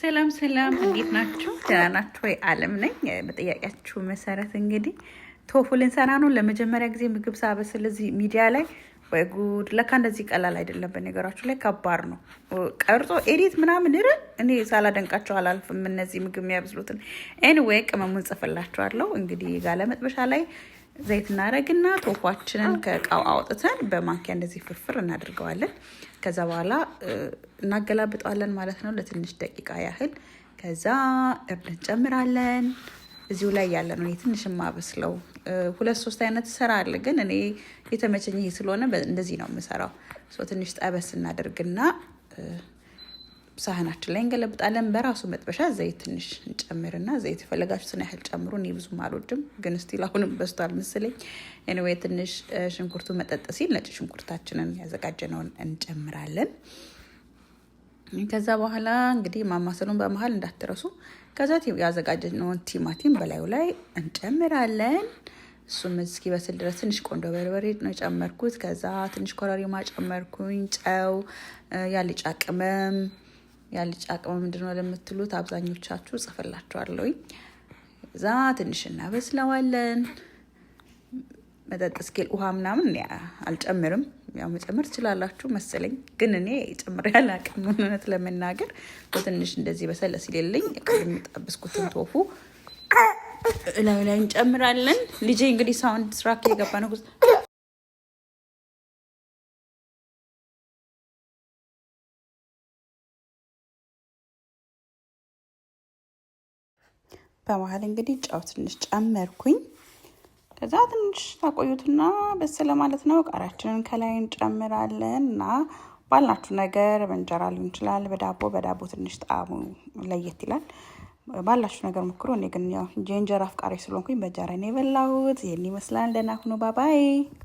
ሰላም ሰላም፣ እንዴት ናችሁ? ደህና ናችሁ ወይ? አለም ነኝ። በጥያቄያችሁ መሰረት እንግዲህ ቶፉ ልንሰራ ነው። ለመጀመሪያ ጊዜ ምግብ ሳበስል እዚህ ሚዲያ ላይ፣ ወይ ጉድ! ለካ እንደዚህ ቀላል አይደለም። በነገራችሁ ላይ ከባድ ነው። ቀርጾ edit ምናምን እኔ ሳላደንቃቸው አላልፍም፣ እነዚህ ምግብ የሚያበስሉትን። Anyway፣ ቅመሙን ጽፍላችኋለሁ። እንግዲህ ጋለ መጥበሻ ላይ ዘይት እናደርግና ቶፏችንን ከእቃው አውጥተን በማንኪያ እንደዚህ ፍርፍር እናደርገዋለን። ከዛ በኋላ እናገላብጠዋለን ማለት ነው ለትንሽ ደቂቃ ያህል። ከዛ እርድ እንጨምራለን። እዚሁ ላይ ያለ ነው ትንሽ የማበስለው። ሁለት ሶስት አይነት ስራ አለ፣ ግን እኔ የተመቸኝ ይሄ ስለሆነ እንደዚህ ነው የምሰራው። ትንሽ ጠበስ እናደርግና ሳህናችን ላይ እንገለብጣለን። በራሱ መጥበሻ ዘይት ትንሽ እንጨምርና፣ ዘይት የፈለጋችሁትን ያህል ጨምሩ። እኔ ብዙም አልወድም፣ ግን still አሁንም በዝቷል መሰለኝ። Anyway፣ ትንሽ ሽንኩርቱ መጠጥ ሲል ነጭ ሽንኩርታችንን ያዘጋጀነውን እንጨምራለን። ከዛ በኋላ እንግዲህ ማማሰሉን በመሀል እንዳትረሱ። ከዛ ያዘጋጀነውን ቲማቲም በላዩ ላይ እንጨምራለን። እሱም እስኪበስል ድረስ ትንሽ ቆንዶ በርበሬ ነው የጨመርኩት። ከዛ ትንሽ ኮረሪማ ጨመርኩኝ፣ ጨው፣ ያልጫ ቅመም። ያልጫ ቅመም ምንድነው ለምትሉት አብዛኞቻችሁ ጽፍላችኋለሁኝ። እዛ ትንሽ እናበስለዋለን። መጠጥ እስኪል ውሃ ምናምን አልጨምርም። ያው መጨመር ትችላላችሁ መሰለኝ፣ ግን እኔ ጨምሬ አላውቅም እውነት ለመናገር። በትንሽ እንደዚህ በሰለ ሲልልኝ ቅድም የጠበስኩትን ቶፉ እላዩ ላይ እንጨምራለን። ልጄ እንግዲህ soundtrack እየገባ ነው። በመሀል እንግዲህ ጨው ትንሽ ጨመርኩኝ። ከዛ ትንሽ ታቆዩትና በሰለ ማለት ነው። ቃሪያችንን ከላይ እንጨምራለን እና ባላችሁ ነገር በእንጀራ ሊሆን ይችላል፣ በዳቦ። በዳቦ ትንሽ ጣዕሙ ለየት ይላል። ባላችሁ ነገር ሞክሩ። እኔ ግን ያው የእንጀራ አፍቃሪ ስለሆንኩኝ በእንጀራ ነው የበላሁት። ይህን ይመስላል። ደህና ሁኑ። Bye bye።